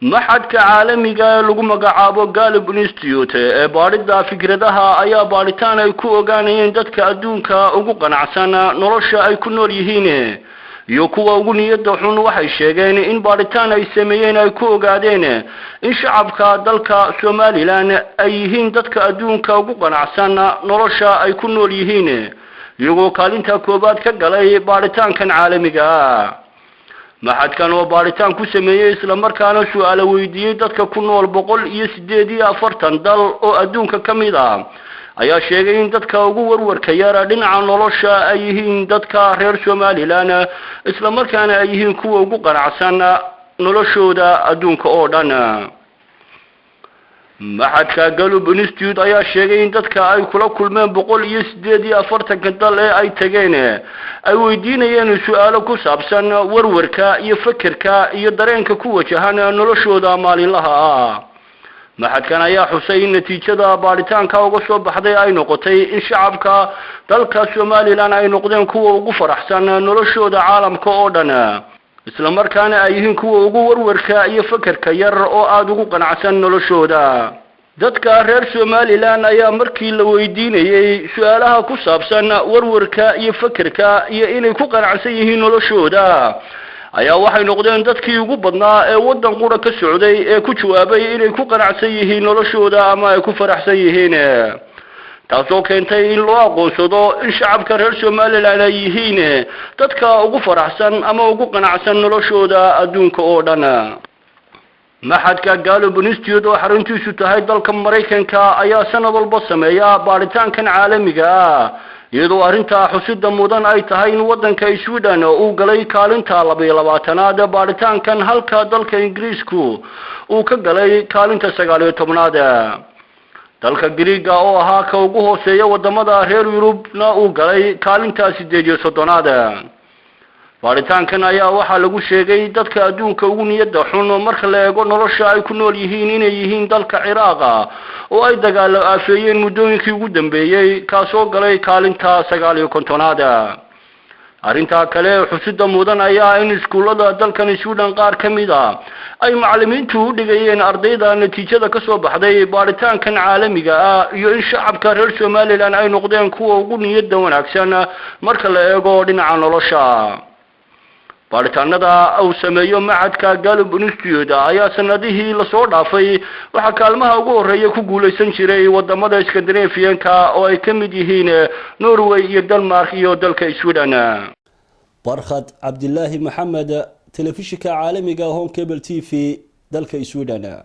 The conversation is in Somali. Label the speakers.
Speaker 1: Machadka caalamiga ee lagu magacaabo Gallup Institute ee baadhida fikradaha ayaa baadhitaan ay ku ogaanayeen dadka adduunka ugu qanacsan nolosha ay ku nool yihiin iyo kuwa ugu niyadda xun. Waxay sheegeen in baadhitaan ay sameeyeen ay ku ogaadeen in shacabka dalka Somaliland ay yihiin dadka adduunka ugu qanacsan nolosha ay ku nool yihiin, iyagoo kaalinta koowaad ka galay baadhitaankan caalamiga ah. Machadkan oo baadhitaan ku sameeyey islamarkaana su-aalo weydiiyey dadka ku nool 148 dal oo adduunka ka mid ah ayaa sheegay in dadka ugu warwarka yara dhinaca nolosha ay yihiin dadka reer Somaliland, islamarkaana ay yihiin kuwa ugu qanacsan noloshooda adduunka oo dhan. Machadka Gallup Institute ayaa sheegay in dadka ay kula kulmeen 148-ka dal ee ay tageen ay weydiinayeen su-aalo ku saabsan warwarka iyo fekerka iyo dareenka ku wajahan noloshooda maalinlaha ah. Machadkan ayaa xusay in natiijada baadhitaanka uga soo baxday ay noqotay in shacabka dalka Somaliland ay noqdeen kuwa ugu faraxsan noloshooda caalamka oo dhan, islamarkaana ay yihiin kuwa ugu warwarka iyo fekerka yar oo aada ugu qanacsan noloshooda. Dadka reer Somaliland ayaa markii la weydiinayey su-aalaha ku saabsan warwarka iyo fekerka iyo inay ku qanacsan yihiin noloshooda ayaa waxay noqdeen dadkii ugu badnaa ee waddan qura ka socday ee ku jawaabay inay ku qanacsan yihiin noloshooda ama ay ku faraxsan yihiin, taasoo keentay in loo aqoonsado in shacabka reer Somaliland ay yihiin dadka ugu faraxsan ama ugu qanacsan noloshooda adduunka oo dhan. Machadka Gallup Institute oo xaruntiisu tahay dalka Maraykanka ayaa sanad walba sameeya baadhitaankan caalamiga ah, iyadoo arrintaa xusida mudan ay tahay in waddanka Sweden uu galay kaalinta 22aad baadhitaankan, halka dalka Ingiriisku uu ka galay kaalinta 19aad, dalka Griiga oo ahaa ka ugu hooseeya wadamada reer Yurubna uu galay kaalinta 38aad. Baadhitaankan ayaa waxaa lagu sheegay dadka adduunka ugu niyadda xun marka la eego nolosha ay ku nool yihiin inay yihiin dalka Ciraaqa oo ay dagaalo aafeeyeen muddooyinkii ugu dambeeyey, kaasoo galay kaalinta 59aad. Arrintaa kale xusida mudan ayaa in iskuullada dalkan Sweden qaar ka mid a ay macallimiintu u dhigayeen ardayda natiijada ka soo baxday baadhitaankan caalamiga ah iyo in shacabka reer Somaliland ay noqdeen kuwa ugu niyadda wanaagsan marka la eego dhinaca nolosha. Baadhitaanada uu sameeyo machadka Gallup Institute ayaa sanadihii lasoo dhaafay waxaa kaalmaha ugu horreeya ku guulaysan jiray wadamada Scandinavianka oo ay ka mid yihiin Norway iyo Denmark iyo dalka Sweden.
Speaker 2: Barkhad Cabdilaahi Maxamed, telefishinka caalamiga Horn Cable TV, dalka Sweden.